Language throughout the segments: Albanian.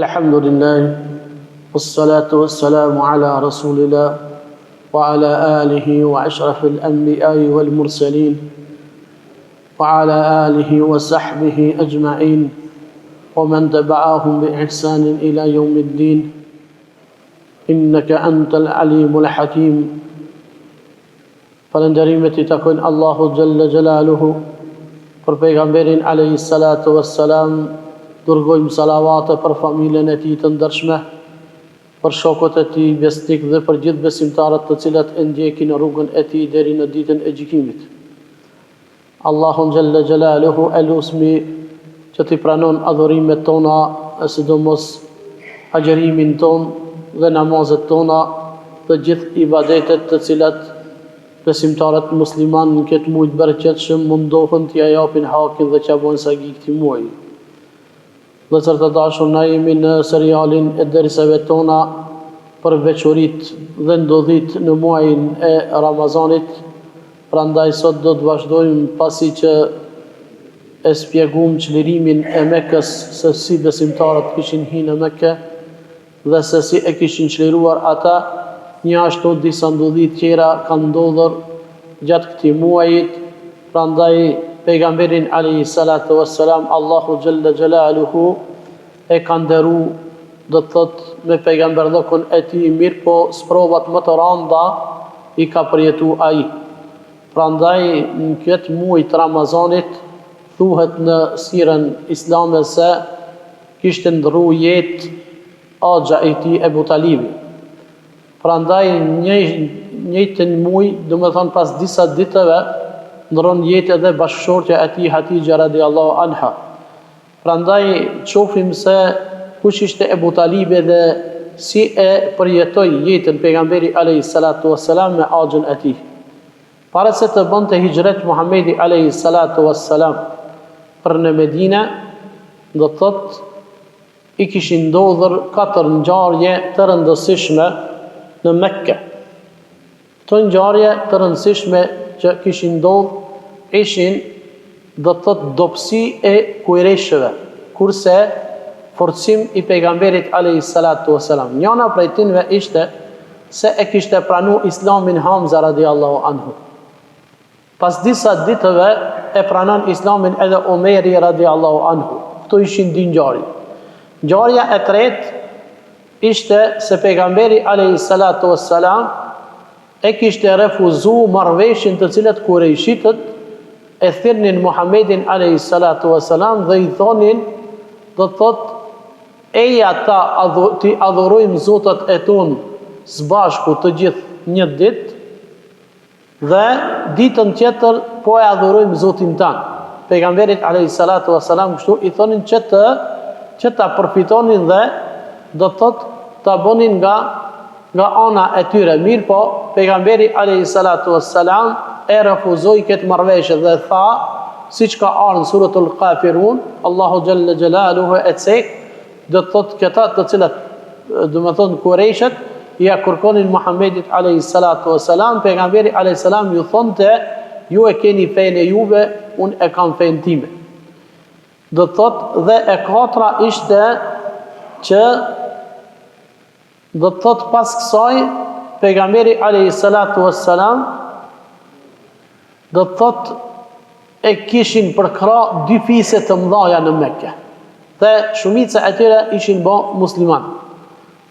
Alhamdulillah Wassalatu wassalamu ala rasulillah Wa ala alihi wa ashrafil anbijai wal mursalin Wa ala alihi wa sahbihi ajma'in Wa man tabi'ahum bi ihsanin ila yawmiddin Innaka antal alimul hakim Falënderimet i takojnë Allahut xhelle xhelaluhu për pejgamberin alejhi salatu ves selam, dërgojmë salavate për familjen e tij të ndershme, për shokët e tij besnikë dhe për gjithë besimtarët të cilët e ndjekin rrugën e tij deri në ditën e gjykimit. Allahun xhelle xhelaluhu e lusmi që t'i pranon adhurimet tona e sidomos agjërimin tonë dhe namazet tona dhe gjithë ibadetet të cilat besimtarët muslimanë në këtë muaj të bereqetshëm mundohen t'ia japin hakin dhe t'ia bojnë sagi këtij muaji. Vëllezër të dashur, na jemi në serialin e derseve tona për veçoritë dhe ndodhitë në muajin e Ramazanit, prandaj sot do të vazhdojmë pasi që e spjeguam çlirimin e Mekës se si besimtarët kishin hi në Mekë dhe se si e kishin çliruar ata, njashtu disa ndodhi tjera kanë ndodhur gjatë këtij muajit, prandaj Pejgamberin alejhi salatu ves selam Allahu xhelle xhelaluhu e ka nderu do të thotë me pejgamberllëkun e tij mirëpo sprovat më të randa i ka përjetu ai. Prandaj në këtë muaj të Ramazanit thuhet në sirën islame se kishte ndrru jetë axha i tij Ebu Talibi. Prandaj njëjtin muaj, domethënë pas disa ditëve, ndrron jetë edhe bashkëshortja e tij Hatixha radiallahu anha. Prandaj qofim se kush ishte Ebu Talibi dhe si e përjetoi jetën pejgamberi alejhi salatu wassalam me axhën e tij. Para se të bënte hixhret Muhamedi alejhi salatu wassalam për në Medine, do të thotë i kishin ndodhur katër ngjarje të rëndësishme në Mekke. Këto ngjarje të rëndësishme që kishin ndodhur ishin do të thotë dobësi e kurejshëve, kurse forcim i pejgamberit alejhi salatu wassalam. Njana prej tynve ishte se e kishte pranu Islamin Hamza radiallahu anhu. Pas disa ditëve e pranon Islamin edhe Omeri radiallahu anhu. Këto ishin dy ngjarje. Ngjarja e tretë ishte se pejgamberi alejhi salatu wassalam e kishte refuzu marrëveshjen të cilat kurejshitët e thirrnin Muhammedin alejhi salatu wassalam dhe i thonin do të thotë eja ta t'i adhurojmë zotat e tonë së bashku të gjithë një ditë Dhe ditën tjetër po e adhurojmë Zotin tënd. Pejgamberit alejhi salatu ua selam kështu i thonin që të që ta përfitonin dhe do të thotë ta bënin nga nga ana e tyre. Mirëpo, pejgamberi alejhi salatu ua selam e refuzoi këtë marrëveshje dhe tha, siç ka ardhur në Suratul Kafirun, Allahu xhelle xhelaluhu e cek Do të thotë këta të cilët, domethënë kurejshët, ia kërkonin Muhammedit alejhi salatu ue selam, pejgamberi alejhi selam ju thonte, ju e keni fenë e juve, unë e kam fenë time. Do të thotë dhe e katra ishte që Do të thotë pas kësaj pejgamberi alejhi salatu wassalam do të thotë e kishin përkrah dy fise të mëdha në Mekë. Dhe shumica e tyre ishin bë musliman.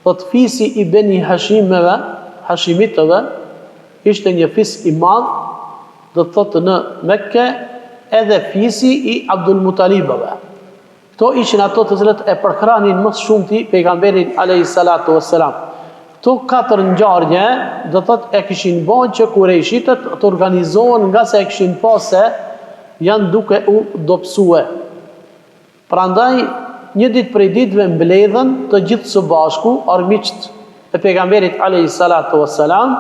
Thotë fisi i Beni Hashimeve, Hashimitëve, ishte një fis i madh, do të thotë në Mekë, edhe fisi i Abdul Mutalibëve. Këto ishin ato të cilët e përkrahnin më së shumti pejgamberin alejhi salatu vesselam. Këto katër ngjarje do të thotë e kishin ba që kurejshitët të organizohen ngase e kishin pa se janë duke u dobësue. Prandaj një ditë prej ditëve mbledhen të gjithë së bashku armiqtë e pejgamberit alejhi salatu vesselam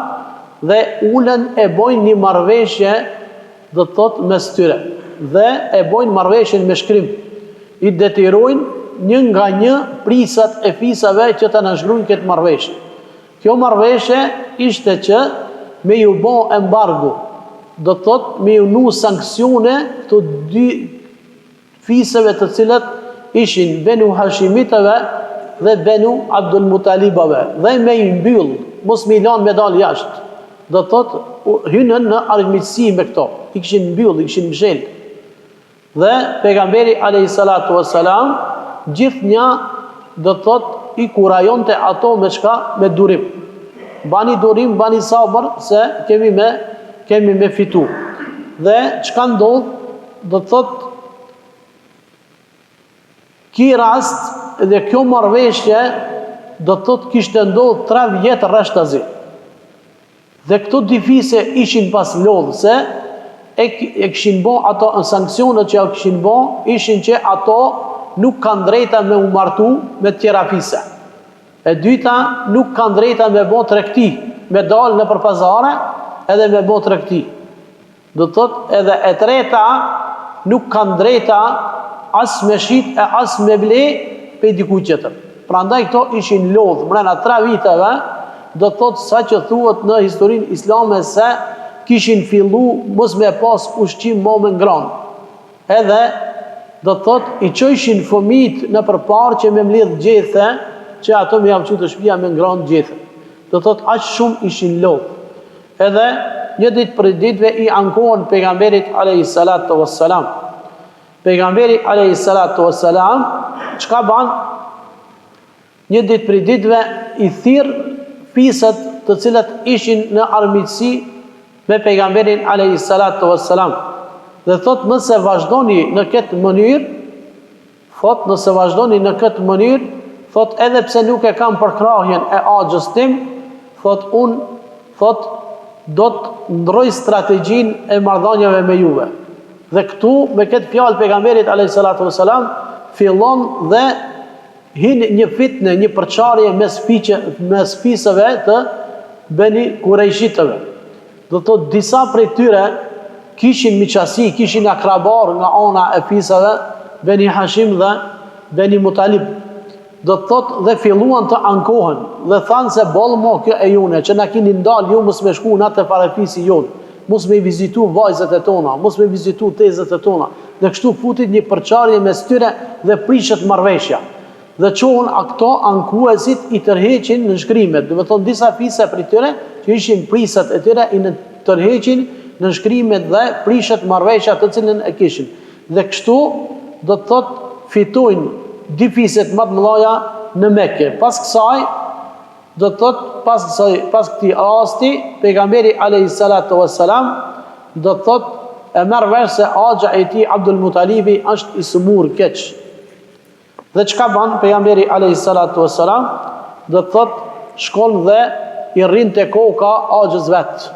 dhe ulen e bojnë një marrëveshje do të thotë mes tyre, dhe e bojnë marrëveshjen me shkrim, i detyrojnë një nga një prijsat e fisave që ta nënshkruajnë këtë marrëveshje. Kjo marrëveshje ishte që me ju bo embargo, do të thotë me ju nu sanksione këto dy fiseve të cilët ishin Benu Hashimitëve dhe Benu Abdul Mutalibave dhe me i mbyll, mos me i lanë me dalë jashtë. Do të thotë, hynën në armiqësi me këto, i kishin mbyll, i kishin mshel. Dhe Pejgamberi alejhi salatu ue selam gjithnjë do të thotë i kurajonte ato me çka me durim. Bani durim, bani sabër se kemi me kemi me fitu. Dhe çka ndodh do të thotë ky rast dhe kjo marrëveshje do të thotë kishte ndodh 3 vjet rreshtazi. Dhe këto dy fise ishin pas lodhë se e e kishin bo ato sanksionet që ja kishin bo ishin që ato nuk kanë drejta me u martu me tjera fise. E dyta nuk kanë drejta me bo tregti, me dalë nëpër pazare edhe me bo tregti. Do të thotë edhe e treta nuk kanë drejta as me shit e as me ble pej dikujt tjetër. Prandaj këto ishin lodhë mrena tre viteve, do të thotë sa që thuhet në historinë islame se kishin fillu mos me pas ushqim mo me ngranë. Edhe do të thotë i çojshin fëmijët nëpër parqe me mledh gjethe që ato me jau çu te shpia me ngranë gjethe. Do të thotë aq shumë ishin lodhë. Edhe një ditë prej ditëve i ankohen pejgamberit alayhi salatu wassalam. Pejgamberi alayhi salatu wassalam çka ban? Një ditë prej ditëve i thirr fiset të cilët ishin në armiqësi me pejgamberin alayhi salatu wassalam. Dhe thotë nëse vazhdoni në këtë mënyrë, Thotë nëse vazhdoni në këtë mënyrë, thotë edhe pse nuk e kam përkrahjen e axhës tim, thotë unë, thotë do të ndrroj strategjinë e marrëdhënieve me juve. Dhe këtu me këtë fjalë pejgamberit alayhi salatu wasalam fillon dhe hin një fitne, një përçarje mes fiqe, mes fiseve të Beni Kurejshitëve. Do të thotë disa prej tyre kishin miqasi, kishin akrabarë nga ana e fiseve Beni Hashim dhe Beni Mutalib. Do të thotë dhe filluan të ankohen dhe thanë se boll mo kjo e jone që na kini ndalë ju mos me shku na te farefisi jonë, mos me i vizitu vajzat e tona, mos me vizitu tezet e tona. Dhe kështu futet një përçarje mes tyre dhe prishet marrëveshja. Dhe çohen këto ankuesit i tërheqin nënshkrimet, domethënë disa fise prej tyre që ishin prijësat e tyre i tërheqin nënshkrimet dhe prishet marrëveshja të cilën e kishin. Dhe kështu do të thotë fitojnë dy fiset më të mëdha në Mekë. Pas kësaj do të thotë pas kësaj pas këtij rasti pejgamberi alayhi salatu wassalam do të thotë e merr vesh se axha i tij Abdul Mutalibi është i sëmurë keq. Dhe çka ban pejgamberi alejhi salatu ves selam, do të thotë shkon dhe i rrin te koka axhës vet.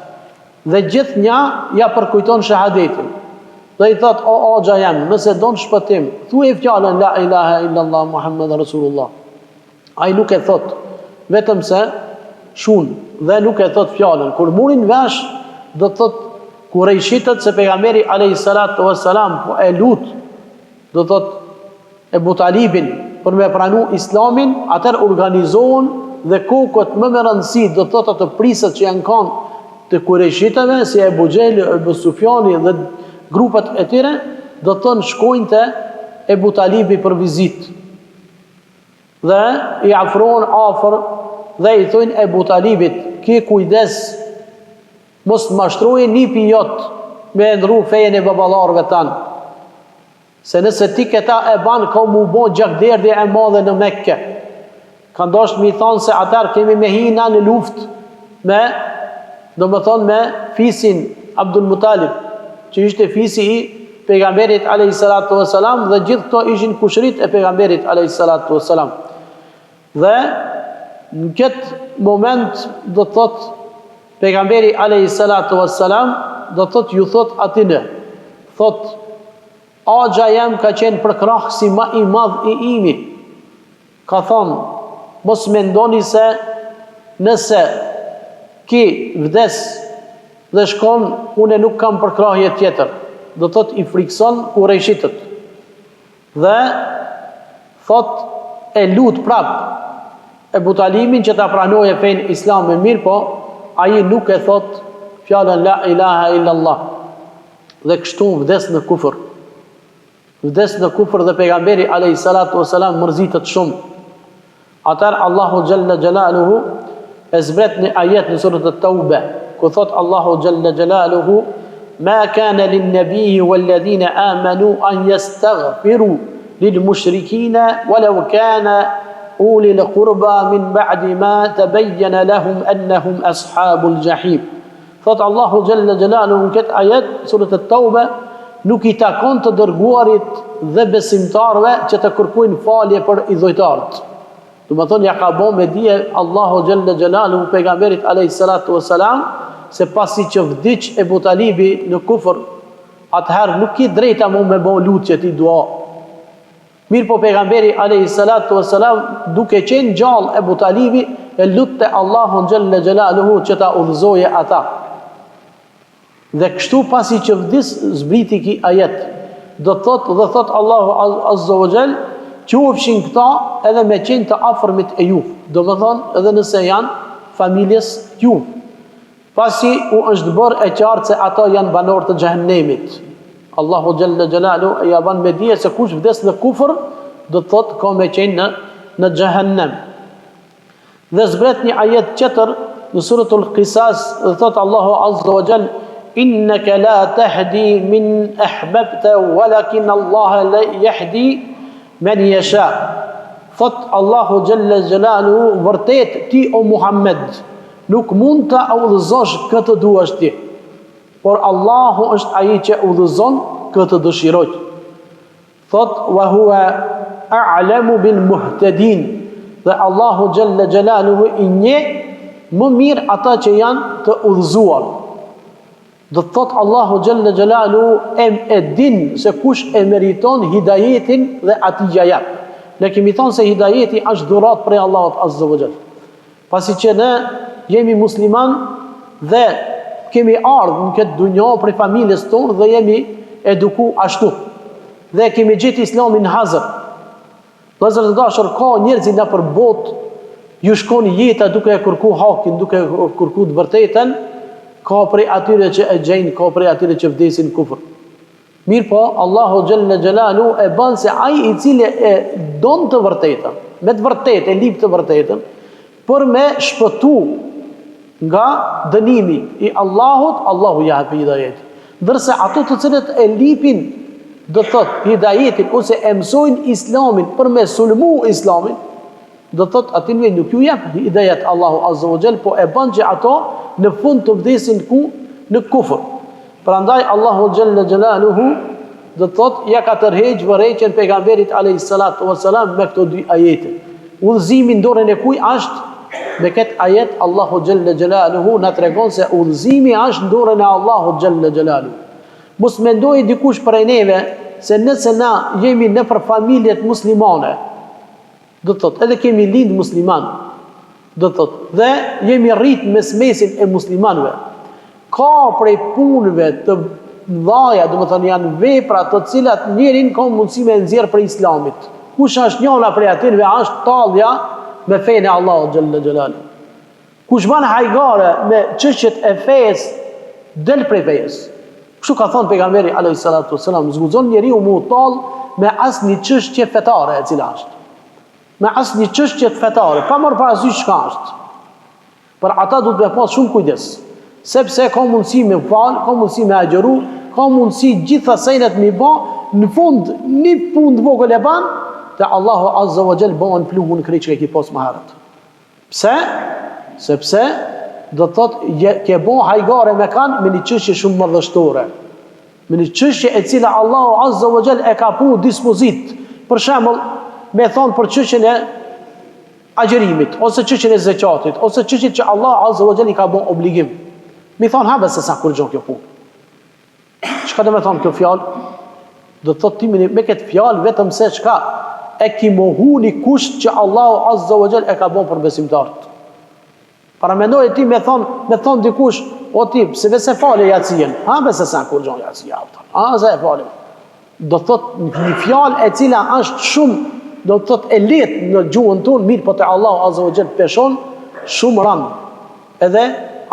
Dhe gjithnja ja përkujton shehadetin. Dhe i thotë o axha jem, nëse don shpëtim, thuaj fjalën la ilaha illallah muhammed rasulullah. Ai nuk e thotë, vetëm se shun dhe nuk e thotë fjalën. Kur murin vesh, do të thotë kurejshitët se pejgamberi alejhi salatu ves selam po e lut do të thotë Ebu Talibin për me pranu Islamin, atëherë organizohen dhe kokët më me rëndësi, do të thotë ato prijësat që janë kanë të Kurejshitëve, si Ebu Xhehli, Ebu Sufjani dhe grupet e tyre, do të thonë shkojnë te Ebu Talibi për vizitë. Dhe i afrohen afër dhe i thojnë Ebu Talibit, ki kujdes mos të mashtrojë nipi jot me e ndrru fejen e baballarëve tanë. Se nëse ti këta e ban ka mu bo gjakderdhje e madhe në Mekke. Kanë dashtë me i thanë se atëherë kemi me hi na në luftë me, domethënë me fisin Abdul Mutalib, që ishte fisi i pejgamberit alayhi salatu wasalam dhe gjithë këto ishin kushërit e pejgamberit alayhi salatu wasalam. Dhe në këtë moment do të thotë pejgamberi alayhi salatu wassalam do të thotë ju thotë atyne thotë axha jem ka qenë përkrahësi ma i madh i imi ka thonë mos mendoni se nëse ky vdes dhe shkon unë nuk kam përkrahje tjetër do të thotë i frikson kurejshitët Dhe thotë e lut prap Ebu Talibin që ta pranojë fenë islame mirëpo ai nuk e thotë fjalën la ilaha illallah dhe kështu vdes në kufër vdes në kufër dhe pejgamberi alayhi salatu wasalam mërzitet shumë. Atëherë Allahu xhalla xhelaluhu e zbret një ajet në surat at-Taube, ku thot Allahu xhalla xhelaluhu ma kana lin-nabiyyi wal-ladhina amanu an yastaghfiru lil-mushrikina walau kana ulil qurba min ba'di ma tabayyana lahum annahum ashabul jahim. Thot Allahu xhalla xhelaluhu në këtë ajet, surat at-Taube, nuk i takon të dërguarit dhe besimtarëve që të kërkojnë falje për idhujtarët. Domethënë ja ka bo me dije Allahu xhalla xhelaluhu pejgamberit alayhi salatu wasalam se pasi që vdiq Ebu Talibi në kufër, atëherë nuk ki drejta mu me bo lutje ti dua. Mirëpo pejgamberi alejhi salatu ue selam duke qenë gjallë Ebu Talibi e lutte Allahun xhelle xhelaluhu që ta udhëzojë ata. Dhe kështu pasi që vdis zbriti ki ajet. Do të thotë dhe thotë Allahu azza wa jall qofshin këta edhe me qenë të afërmit e juv. Domethënë edhe nëse janë familjes juv. Pasi u është bërë e qartë se ata janë banorë të Xhehenemit. Allahu xhelle xhelaluhu ja ban me dije se kush vdes në kufër, do të thotë ka me qenë në në Xhehenem. Dhe zbret një ajet tjetër në suratul Qisas dhe thotë Allahu azza wa jall innaka la tahdi min ahbabta walakin Allah yahdi men yasha. Thot Allahu xhelle xhelaluhu vërtet ti o Muhammed Nuk mund ta udhëzosh kë të duash ti, por Allahu është Ai që udhëzon kë të dëshirojë. Thotë, Wa huwa a'lamu bil muhtadin, dhe Allahu xhelle xhelaluhu i njeh më mirë ata që janë të udhëzuar. Do të thotë Allahu xhelle xhelaluhu e, e din se kush e meriton hidajetin dhe atij ja jep. Ne kemi thënë se hidajeti është dhuratë prej Allahut azza wa jall. Pasi që ne jemi musliman dhe kemi ardhë në këtë dunja prej familjes tonë dhe jemi eduku ashtu. Dhe kemi gjetë islamin hazër. Vëllezër të dashur, ka njerëz nëpër botë, ju shkon jeta duke e kërku hakin, duke e kërku të vërtetën, ka prej atyre që e gjejnë, ka prej atyre që vdesin kufër. Mirëpo, Allahu xhelle xhelaluhu e bën se ai i cili e don të vërtetën, me të vërtetë e lip të vërtetën, për me shpëtu nga dënimi i Allahut, Allahu ja jep hidajetin. Ndërsa ato të cilët e lipin, do të thotë hidajetin ose e mësojnë Islamin për me sulmu Islamin, Do të thotë atyne nuk ju jep hidajet Allahu azza wa jall, po e bën që ato në fund të vdesin ku në kufër. Prandaj Allahu xhalla xhelaluhu do të thotë ja ka tërheq vërejtjen pejgamberit alayhi salatu wassalam me këto dy ajete. Udhëzimi në dorën e kujt është? Me këtë ajet Allahu xhalla xhelaluhu na tregon se udhëzimi është në dorën e Allahut xhalla xhelaluhu. Mos mendojë dikush prej neve se nëse na jemi nëpër familjet muslimane, Do të thotë, edhe kemi lind musliman, do të thotë, dhe jemi rrit mes mesin e muslimanëve. Ka prej punëve të mëdhaja, domethënë janë vepra të cilat njerin ka mundësi me nxjerr prej islamit. Kush është njëna prej atynve është tallja me fenë e Allahut xhalla xhelalu. Kush ban hajgare me çështjet e fesë, del prej fesë. Kështu ka thënë pejgamberi alayhi salatu wasalam, s'guxon njeriu mu tall me asnjë çështje fetare e cila është. Me asnjë çështje fetare, pa marrë parasysh çka është. Për ata duhet me pas shumë kujdes, sepse ka mundësi me fal, ka mundësi me agjëru, ka mundësi gjitha senet me ba, në fund një punë të vogël e ban, te Allahu azza wa jall bëhen pluhun krejt çka i ki pas më herët. Pse? Sepse do të thotë je ke bo hajgare me kan me një çështje shumë madhështore. Me një çështje e cila Allahu azza wa jall e ka pru dispozitë. Për shembull, me thon për çështjen e agjërimit ose çështjen e zekatit ose çështjet që Allahu azza wa jall i ka bo obligim. Me thon ha se s'a kurgjo kjo punë. Çka do me thonë kjo fjalë? Do të thotë ti me, me këtë fjalë vetëm se çka e ki mohu një kusht që Allahu Azza wa Jall e ka bon për besimtarët. Paramendoje ti me thonë, me thonë dikush, o ti, pse veç e fale jacijen? Ha, be se s'a kurgjo jacija, ha, se e fale. Do të thotë një fjalë e cila është shumë, do të thotë e lehtë në gjuhën tonë, mirëpo te Allahu Azza wa Jall peshon shumë rëndë. Edhe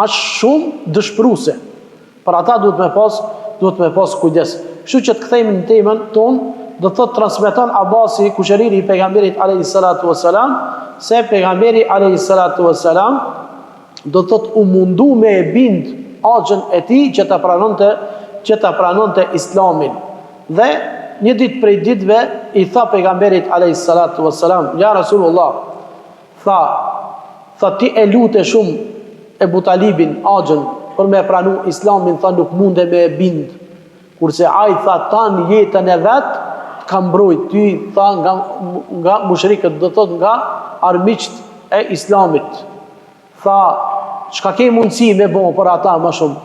është shumë dëshpëruese. Për ata duhet me pas, duhet me pas kujdes. Kështu që të kthehemi në temën tonë, Do të thotë transmeton Abasi, kushëriri i pejgamberit alayhi salatu wasalam, se pejgamberi alayhi salatu wasalam do të thotë u mundu me e bind axhën e tij që ta pranonte që ta pranonte Islamin. Dhe një ditë prej ditëve i tha pejgamberit alayhi salatu wasalam, ja Rasulullah, tha, tha ti e lute shumë Ebu Talibin, axhën, për me pranu Islamin, tha nuk munde me e bind. Kurse ai tha tan jetën e vet të ka mbrojt ty tha nga nga mushrikët do thot nga armiqtë e islamit tha çka ke mundësi me bo për ata ma shumë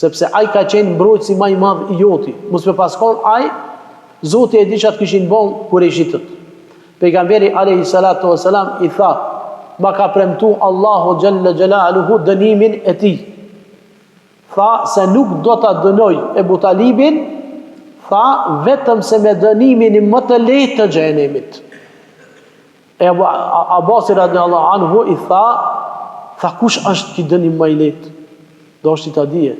sepse ai ka qenë mbrojtësi ma i madh i joti mos me pas kon ai zoti e di çka të kishin bo kurejshitët pejgamberi alayhi salatu wasalam i tha ma ka premtu Allahu xhalla xhelaluhu dënimin e tij Tha se nuk do ta dënoj Ebu Talibin, tha vetëm se me dënimin më të lehtë të xhehenemit. E Abu Abasi radiallahu anhu i tha, tha kush është ky dënim më i lehtë? Doshti ta dije.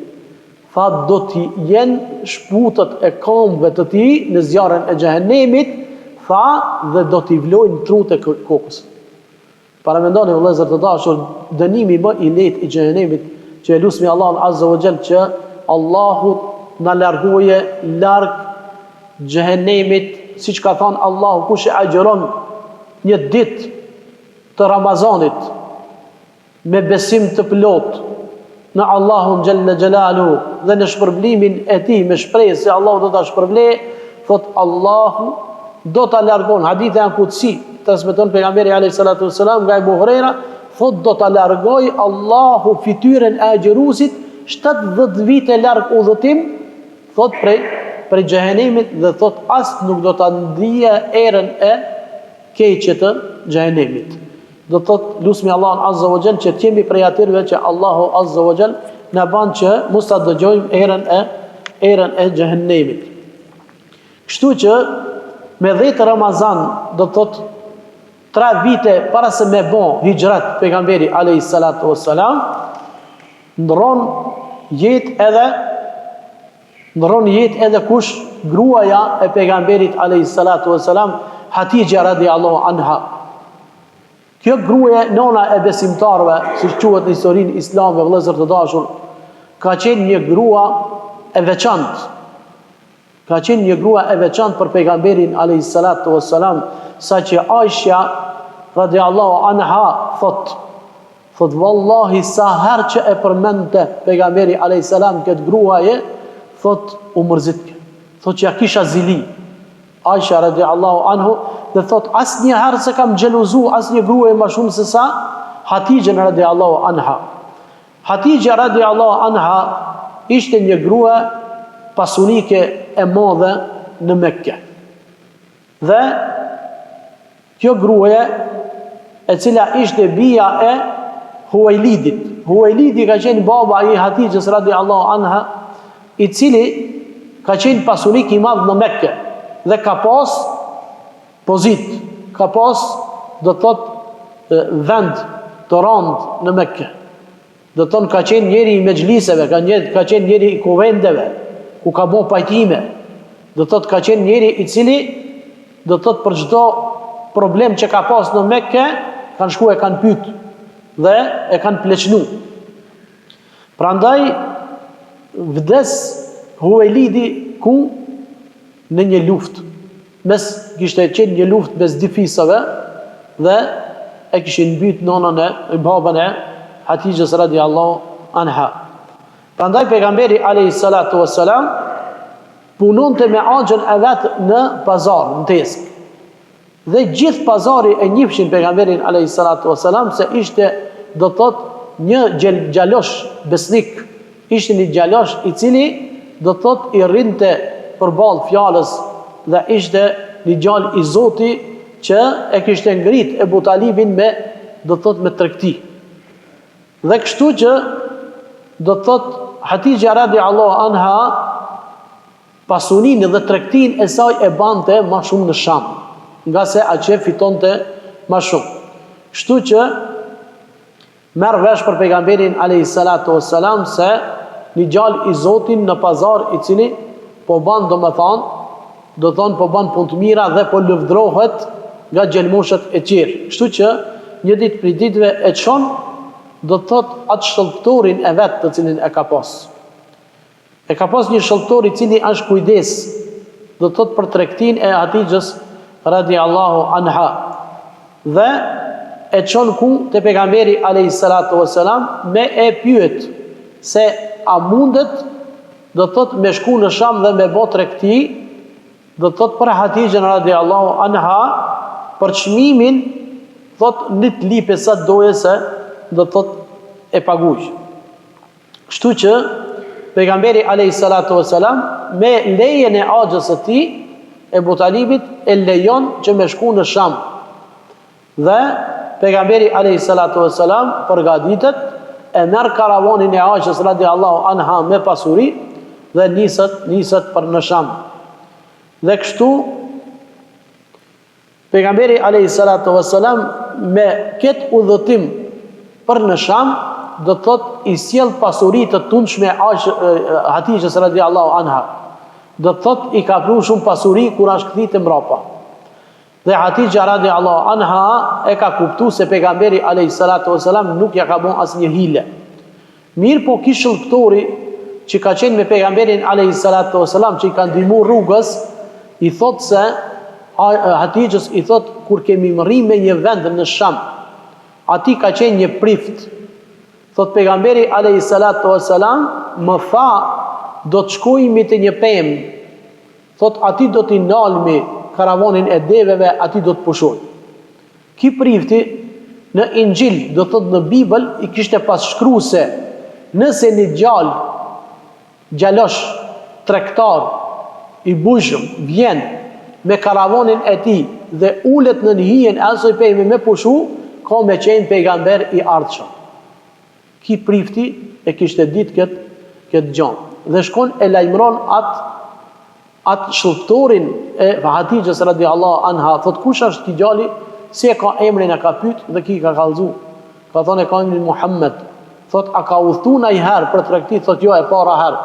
Tha do t'i jenë shputët e kambëve të tij në zjarrin e xhehenemit, tha dhe do t'i vlojnë trutë e kokës. Paramendoni vëllezër të dashur, dënimi më i lehtë i xhehenemit, që e lusmi Allahun azza wa jall që Allahu na largoje larg xhehenemit, siç ka thënë Allahu kush e agjëron një ditë të Ramazanit me besim të plotë në Allahun xhalla xhelalu dhe në shpërblimin e tij me shpresë se Allahu do ta shpërblejë, thot Allahu do ta largon. Hadithi janë kudsi, transmeton pejgamberi alayhi salatu wasalam nga Ebu Hurejra, thot do ta largoj Allahu fytyrën e agjëruesit 70 vite larg udhëtim, thot prej prej xhehenemit dhe thot as nuk do ta ndije erën e keqe të xhehenemit. Do të thotë lusmi Allahun azza wa jall që të jemi prej atyreve që Allahu azza wa jall na ban që mos ta dëgjojmë erën e erën e xhehenemit. Kështu që me 10 Ramazan do të thotë tre vite para se me bo hixhret pejgamberi alayhi salatu wassalam ndrron jetë edhe Ndrron jetë edhe kush gruaja e pejgamberit alejhi salatu ve selam Hatixhe radiallahu anha. Kjo gruaje nona e besimtarëve, siç quhet në historinë islame, vëllezër të dashur, ka qenë një grua e veçantë. Ka qenë një grua e veçantë për pejgamberin alejhi salatu ve selam, saqë Aisha radiallahu anha thotë Thotë vallahi sa herë që e përmendte pejgamberi alejhi selam këtë gruaje, thotë u mërzitke. Thotë që ja kisha zili. Aisha radiallahu anhu dhe thotë asnjëherë s'e kam xhelozu asnjë gruaje ma shumë se sa Hatixhen radiallahu anha. Hatixha radiallahu anha ishte një grua pasunike e madhe në Mekke. Dhe kjo gruaje e cila ishte bija e Huwejlidit. Huwejlidi ka qenë baba i Hatixhes radiallahu anha, i cili ka qenë pasunik i madh në Mekke dhe ka pas pozitë, ka pas do të thotë vend të randë në Mekke. Do të thonë ka qenë njeri i mexhliseve, ka një, ka qenë njeri i kuvendeve, ku ka bo pajtime. Do të thotë ka qenë njeri i cili do të thotë për çdo problem që ka pas në Mekke, kanë shku e kanë pyet dhe e kanë pleqnu. Prandaj vdes Huwejlidi ku në një luftë. Mes kishte qenë një luftë mes dy fisave dhe e kishin mbyt nonën e babën e Hatixhes radiallahu anha. Prandaj pejgamberi alayhi salatu wassalam punonte me axhën e vet në pazar, në tezgë. Dhe gjithë pazari e njifshin pejgamberin alayhi salatu wassalam se ishte do të thotë një djalosh besnik, ishte një djalosh i cili do të thotë i rrinte përballë fjalës dhe ishte një djalë i zoti që e kishte ngrit Ebu Talibin me do të thotë me tregti. Dhe kështu që do të thotë Hatixha radiallahu anha Pasurinë dhe tregtinë e saj e bante ma shumë në Sham, ngase atje fitonte ma shumë. Kështu që merr vesh për pejgamberin alejhi salatu wassalam se një djalë i zotin në pazar i cili po ban domethënë. do të thonë po ban punë të mira dhe po lëvdrohet nga djelmoshët e tjerë. Kështu që një ditë prej ditëve e çon, do të thotë atë shëllbëtorin e vet të cilin e ka pas. E ka pas një shëllbëtor i cili është kujdes, do të thotë për tregtinë e Hatixhes radiallahu anha. Dhe e çon ku te pejgamberi alayhi salatu wassalam me e pyet se a mundet do të thotë me shku në Sham dhe me bo tregti, do të thotë për Hatixhen radiallahu anha për çmimin thotë një të lype sa doje se do të thotë e paguj. Kështu që pejgamberi alayhi salatu wasalam me lejen e axhës së tij Ebu Talibit e lejon që me shku në Sham. Dhe pejgamberi alayhi salatu wasalam përgatitet e merr karavanin e Aishës radiallahu anha me pasuri dhe niset niset për në Sham. Dhe kështu Pejgamberi alejhi salatu ve selam me këtë udhëtim për në Sham, do të thotë i sjell pasuri të tundshme Hatixhes radiallahu anha. Do të thotë i ka pru shumë pasuri kur është kthy të mbrapa. Dhe Hatixha radiallahu anha e ka kuptu se pejgamberi alejhi salatu ve selam nuk ja ka bo asnjë hile. Mirëpo ky shëllbëtori që ka qenë me pejgamberin alejhi salatu ve selam që i ka ndihmu rrugës, i thotë se Hatixhes i thotë kur kemi mrri me një vend në Sham, aty ka qenë një prift. Thotë pejgamberi alejhi salatu ve selam më tha do të shkojmi te një pemë. Thotë aty do t'i nalmi karavanin e deveve, aty do të pushojmë. Ky prifti në Inxhil, do të thotë në Bibël, i kishte pas shkru se nëse një djalë, djalosh, tregtar, i bujshëm, vjen me karavanin e tij dhe ulet nën hijen e asoj peme me pushu, ka me qenë pejgamber i ardhshëm. Ky prifti e kishte ditë këtë këtë gja dhe shkon e lajmëron atë atë shëllbëtorin e Hatixhes radiallahu anha, thot kush është ky djali, si e ka emrin e ka pyet dhe ky ka kallzu. Ka thonë e ka emrin Muhammed. Thot a ka udhëtu najherë për tregti, thot jo e para herë.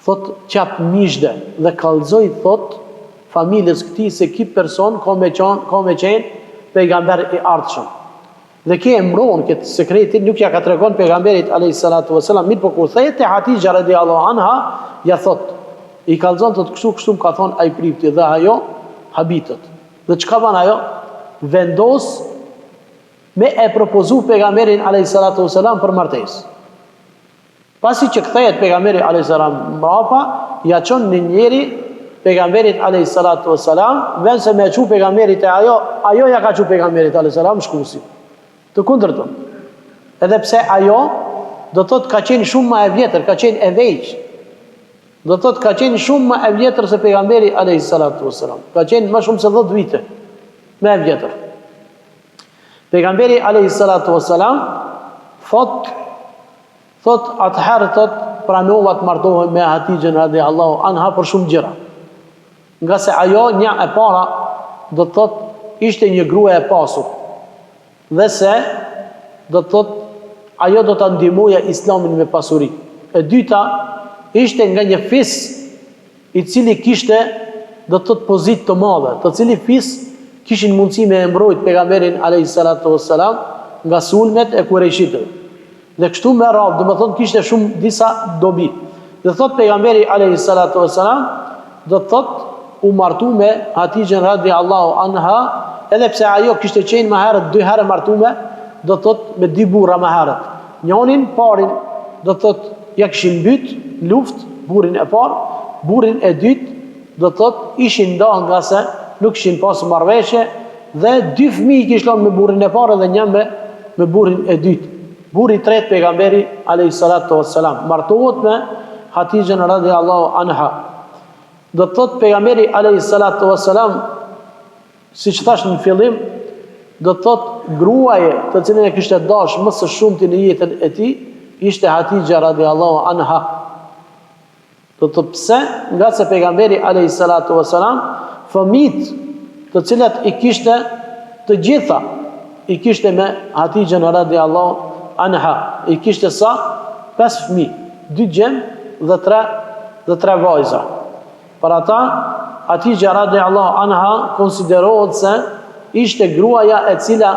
Thot t'jap myzhde dhe kallzoi thot familjes këtij se ky person ka me qenë ka me qenë pejgamber i ardhshëm. Dhe ky e mbron këtë sekretin, nuk ja ka tregon pejgamberit alayhi salatu wasalam, mirëpo kur kthehet te Hatixha radiallahu anha, ja thot, i kallzon thot kështu kështu më ka thon ai prifti dhe ajo habitet. Dhe çka ban ajo? Vendos me e propozu pejgamberin alayhi salatu wasalam për martesë. Pasi që kthehet pejgamberi alayhi salam mbrapa, ja çon një njeri pejgamberit alayhi salatu wasalam, vend se me e çu pejgamberit te ajo, ajo ja ka çu pejgamberit alayhi salam shkuesi. Të kundërtën. Edhe pse ajo do të thotë ka qenë shumë më e vjetër, ka qenë e vegjë. Do të thotë ka qenë shumë më e vjetër se pejgamberi alayhi salatu wasalam. Ka qenë më shumë se 10 vite më e vjetër. Pejgamberi alayhi salatu wasalam thot thot atëherë thot pranova të martohem me Hatixhen radiallahu anha për shumë gjëra. Ngase ajo një e para do të thot ishte një grua e pasur. Dhe se do të thot ajo do ta ndihmoja Islamin me pasuri. E dyta ishte nga një fis i cili kishte do të thotë pozitë të madhe, të cili fis kishin mundësi me e mbrojt pejgamberin alayhi salatu wassalam nga sulmet e kurejshitëve. Dhe kështu me radhë, domethënë kishte shumë disa dobi. Dhe thot pejgamberi alayhi salatu wassalam, do të thotë u martu me Hatixhen radiallahu anha, edhe pse ajo kishte qenë më herët dy herë martume, do të thotë me dy burra më herët. Njonin parin do të thotë ja kishin mbyt n'luftë burrin e parë, burrin e dytë do të thotë ishin nda ngase nuk kishin pas marrëveshje dhe dy fëmijë i kish lënë me burrin e parë dhe një me me burrin e dytë. Burri i tretë pejgamberi alayhi salatu wassalam martohet me Hatixhen radiallahu anha. Do të thotë pejgamberi alayhi salatu wassalam Siç thashë në fillim, do të thotë gruaje të cilën e kishte dashur më së shumti në jetën e tij, ishte Hatixha radiallahu anha. Do të thotë pse? Ngase pejgamberi alayhi salatu wasalam fëmijët të cilat i kishte të gjitha i kishte me Hatixhen radiallahu anha. I kishte sa pesë fëmijë, dy djem dhe tre dhe tre vajza. Për ata. Hatixha radiallahu anha konsiderohet se ishte gruaja e cila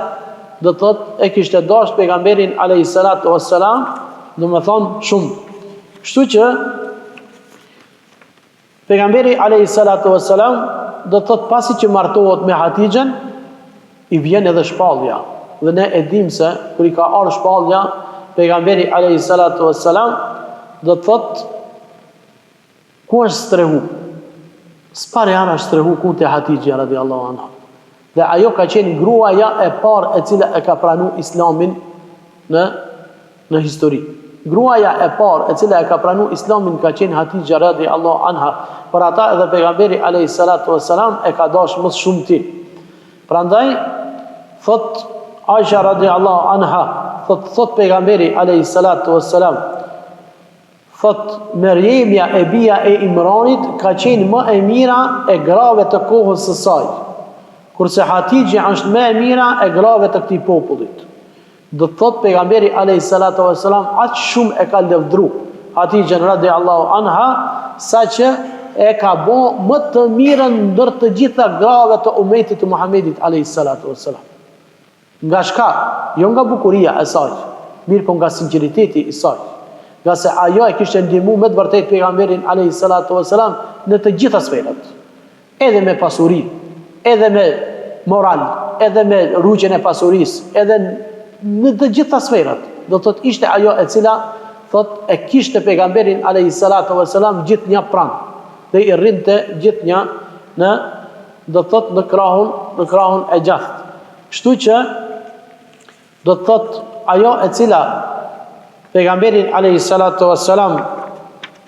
do të thotë e kishte dashtë pejgamberin alayhi salatu wassalam, domethënë shumë. Kështu që Pejgamberi alayhi salatu wassalam do të thotë pasi që martohet me Hatixhen i vjen edhe shpallja. Dhe ne e dimë se kur i ka ardhur shpallja pejgamberi alayhi salatu wassalam do të thotë ku është strehu? S'pari është strehu ku te Hatixhja radiallahu anha. Dhe ajo ka qenë gruaja e parë e cila e ka pranu islamin në në histori. Gruaja e parë e cila e ka pranu islamin ka qenë Hatixha radiallahu anha. Për ata edhe pejgamberi alayhi salatu wassalam e ka dash më së shumti. Prandaj thot Aisha radiallahu anha, thot thot pejgamberi alayhi salatu wassalam, thot Merjemja e bija e Imranit ka qenë më e mira e grave të kohës së saj. Kurse Hatixhja është më e mira e grave të këtij popullit. Do të thotë pejgamberi alejhi salatu ve selam aq shumë e ka lëvdru Hatixhen radiallahu anha saqë e ka bo më të mirën ndër të gjitha grave të umetit të Muhamedit alejhi salatu ve selam. Nga çka? Jo nga bukuria e saj, mirëpo nga sinqeriteti i saj. Ngase ajo e kishte ndihmu me të vërtetë pejgamberin alejhi salatu ve selam në të gjitha sferat. Edhe me pasuri, edhe me moral, edhe me rujtjen e pasurisë, edhe në të gjitha sferat. Do të thotë ishte ajo e cila thot e kishte pejgamberin alayhi salatu vesselam gjithnjë pranë dhe i rrinte gjithnjë në do të thotë në krahun në krahun e djathtë. Kështu që do të thotë ajo e cila pejgamberin alayhi salatu vesselam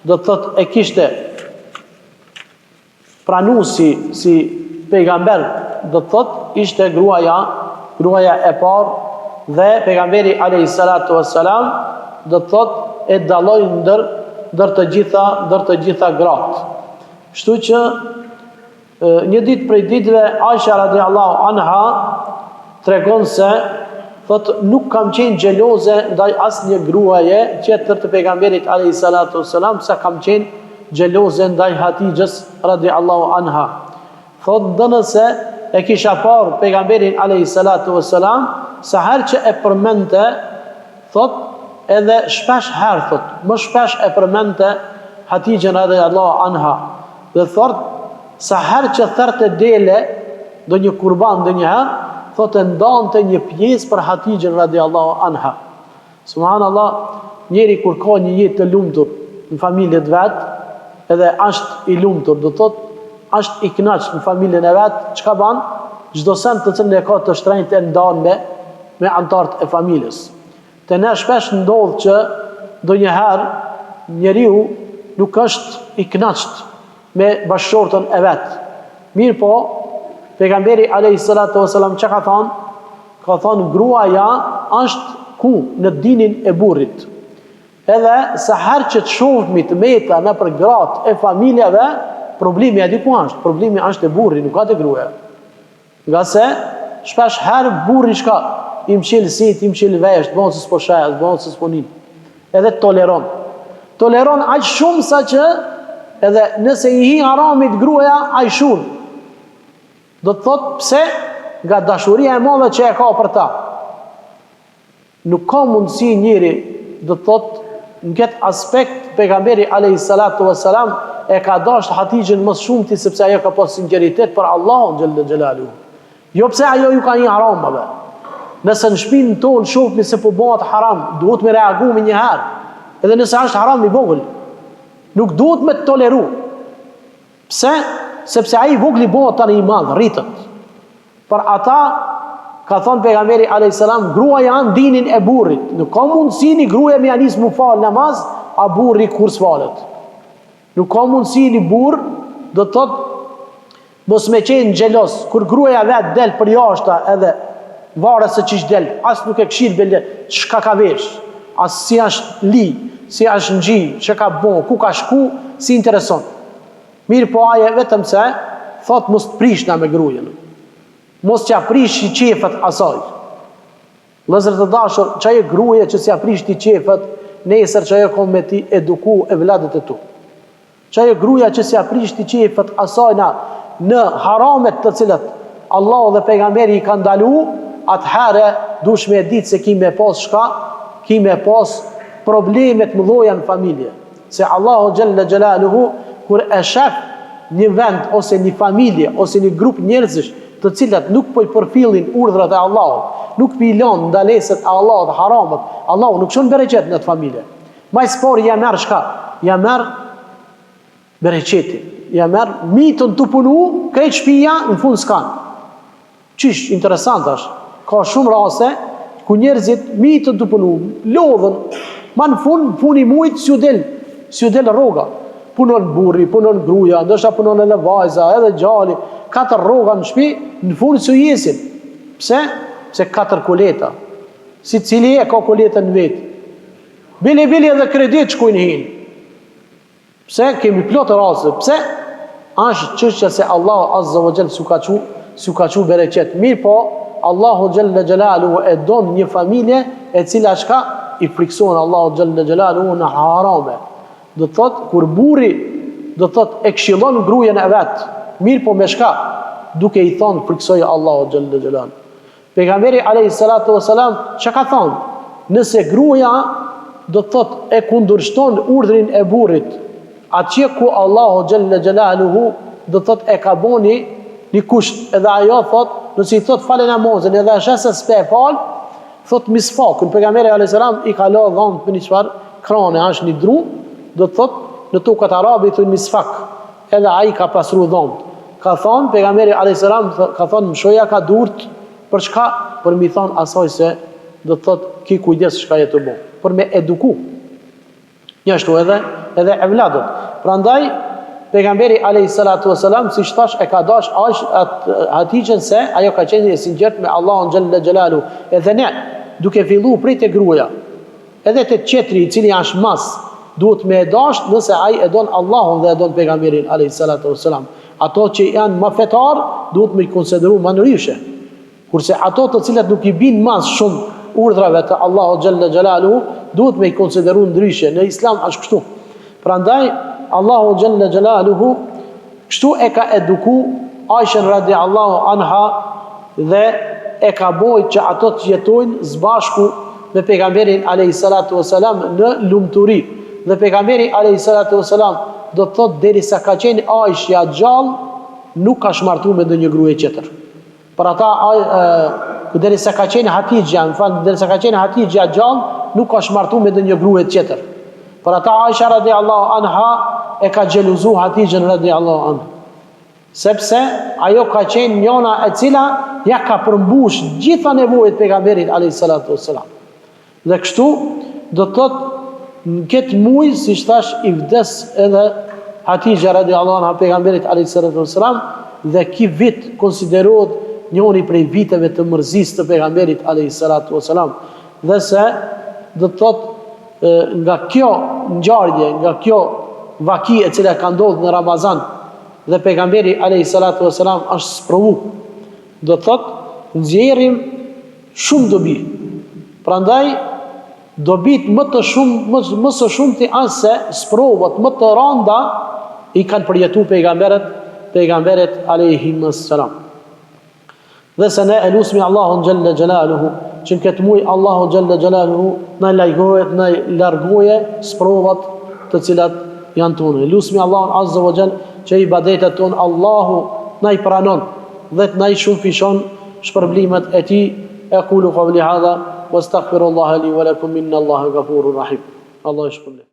do të thotë e kishte pranu si si pejgamber do të thotë ishte gruaja gruaja e parë dhe pejgamberi alayhi salatu wassalam do të thotë e dalloi ndër ndër të gjitha ndër të gjitha gratë. Kështu që një ditë prej ditëve Aisha radiallahu anha tregon se thotë nuk kam qenë xheloze ndaj asnjë gruaje tjetër të pejgamberit alayhi salatu wassalam sa kam qenë xheloze ndaj Hatixhes radiallahu anha. Thotë ndonëse e kisha parë pejgamberin alayhi salatu wassalam sa herë që e përmendte thotë edhe shpesh herë thotë më shpesh e përmendte Hatixhen radiallahu anha dhe thotë sa herë që therte dele ndonjë kurban ndonjëherë thotë e ndante një pjesë për Hatixhen radiallahu anha Subhanallah, njeri kur ka një jetë të lumtur në familje të vet, edhe është i lumtur, do thotë është i kënaqur në familjen e vet, çka ban? Çdo send të cilin e ka të shtrenjtë e ndan me me anëtarët e familjes. Te ne shpesh ndodh që ndonjëherë njeriu nuk është i kënaqur me bashkëshorten e vet. Mirëpo, pejgamberi alayhi salatu wasalam çka ka thënë? Ka thënë gruaja është ku në dinin e burrit. Edhe sa herë që të shohmi të meta nëpër gratë e familjeve, problemi a di ku është? Problemi është te burri, nuk a te gruaja. Ngase shpesh herë burri çka i mshil sytë, i mshil veshët, bon se s'po sheh, bon se s'po nin. Edhe toleron. Toleron aq shumë sa që edhe nëse i hi haramit gruaja, ai shun. Do të thotë pse nga dashuria e madhe që e ka për ta. Nuk ka mundësi njeri, do të thotë në këtë aspekt pejgamberi alayhi salatu wassalam e ka dashur Hatixhen më së shumti sepse ajo ka pas sinqeritet për Allahun xhelle xhelaluhu. Jo pse ajo ju ka hi haramave. Nëse në shpinë tonë shohmi se po bëhet haram, duhet me reagu menjëherë. Edhe nëse është haram i vogël, nuk duhet me toleru. Pse? Sepse ai i vogli bëhet tani i madh, rritet. Për ata ka thënë pejgamberi alayhis salam, gruaja në dinin e burrit. Nuk ka mundësi një gruaje me ja nis mu fal namaz, a burri kur s'falet. Nuk ka mundësi një burr, do të thotë mos me qenë xheloz, kur gruaja vet del për jashta edhe varet se qysh del, as nuk e kqyr bile çka ka vesh, as si është li, si është ngji, çka ka bo, ku ka shku, s'i intereson. Mirëpo ai vetëm se thot mos të prishna me grujën. Mos t'ja prishi qefet asaj. Vëllezër të dashur, qajo gruje që s'ja prish ti qefet, nesër qajo ka me t'i eduku evladët e tu. Qajo gruja që s'ja prish ti qejfet asajna në haramet të cilat Allahu dhe pejgamberi i ka ndalu, atëherë dush me e ditë se ki me pas çka, ki me pas probleme të mëdha në familje. Se Allahu xhelle xhelaluhu kur e shef një vend ose një familje ose një grup njerëzish të cilat nuk po i përfillin urdhrat e Allahut, nuk po i lënë ndalesat e Allahut, haramet, Allahu nuk çon bereqet në atë familje. Ma s'pari ja merr çka? Ja merr bereqetin. Ja merr mytën tu punu, krejt shpija në fund s'kan. Qysh interesant është. Ka shumë raste ku njerëzit mytën tu punu, lodhën, ma në fund, funi mujt s'ju del, s'ju del rroga. Punon burri, punon gruja, ndoshta punon edhe vajza, edhe djali, katër rroga në shtëpi, në fund s'ju jesin. Pse? Pse katër kuleta. Secili e ka kuletën vetë. Bile bile edhe kredit shkojnë hin. Pse kemi plot raste? Pse? Është çështja se Allahu azza wa jall s'u ka çu, s'u ka çu bereqet. Mirëpo, Allahu xhalla xhelaluhu e don një familje e cila çka i friksohen Allahu xhalla xhelaluhu në harame. Do të thotë kur burri do të thotë e këshillon grujen e vet, mirëpo me çka? Duke i thonë friksoju Allahu xhalla xhelaluhu. Pejgamberi alejhi salatu ue selam çka ka thonë? Nëse gruaja do të thotë e kundërshton urdhrin e burrit, atje ku Allahu xhelle xhelaluhu do të thotë e ka bo një një kusht, edhe ajo thotë, nëse i thotë fale namazin, edhe e sheh se s'pe e fal, thotë misfakun, pejgamberi alejhi selam i ka la dhëmbët me një çfarë krane, është një dru, do të thotë në tokat arabe i thonë misfak, Edhe ai ka pastru dhomët. Ka thonë, pejgamberi alejhi selam ka thonë mshoja ka durt, për çka? Për mi thonë asaj se do të thotë ki kujdes çka je tu bo. Për me eduku. Njashtu edhe edhe evladët. Prandaj pejgamberi alejhi salatu wasalam siç thash e ka dash Hatixhen se ajo ka qenë e sinqertë me Allahun xhelle xhelalu. Edhe ne duke fillu prej te gruaja Edhe te tjetri i cili asht mas, duhet me e dashtë nëse ai e don Allahun dhe e don Pejgamberin alejhi salatu ue selam. Ato që janë ma fetar, duhet me i konsideru ma ndryshe. Kurse ato të cilat nuk i bijnë mas shumë urdhrave të Allahut xhelle xhelaluhu, duhet me i konsideru ndryshe. Në Islam është kështu. Prandaj Allahu xhelle xhelaluhu kështu e ka eduku Aishen radiallahu anha dhe e ka bo që ato të jetojnë së bashku me pejgamberin alayhi salatu wasalam në lumturi. Dhe pejgamberi alayhi salatu wasalam do të thotë derisa ka qenë Aishja gjallë nuk ka martu me ndonjë grua tjetër. Për ata derisa ka qenë Hatixhja, më fal, derisa ka qenë Hatixhja gjallë, nuk është martu me ndonjë grua tjetër. Për ata Aisha radiallahu anha e ka xhelozu Hatixhen radiallahu anha. Sepse ajo ka qenë njona e cila ja ka përmbush gjitha nevojat pejgamberit alayhi salatu wassalam. Dhe kështu, do të thotë, në këtë muj, siç thash, i vdes edhe Hatixha radiallahu anha pejgamberit alayhi salatu wassalam dhe ky vit konsiderohet njëri prej viteve të mërzisë të pejgamberit alayhi salatu wassalam. Dhe se do të thotë nga kjo ngjarje, nga kjo vaki e cila ka ndodhur në Ramazan dhe pejgamberi alayhi salatu wassalam është sprovu. Do të thotë, nxjerrim Shumë dobi. Prandaj dobitë më të shumë më, më së shumti asht se sprovat më të randa i kanë përjetu pejgamberët, pejgamberët alejhimus selam. Dhe se ne e lusmi Allahun xhelle xhelaluhu, që në këtë muj Allahu xhelle xhelaluhu na largoje, na largoje sprovat të cilat janë tonë. Lusmi Allahun azza wa xhel që ibadetet tonë Allahu na i pranon dhe të na i shumëfishon shpërblimet e tij, Ekulu kavli hadha, wastaghfirullaha li wa lakum inna Allaha ghafurur rahim. Allahu ju shpërbleftë.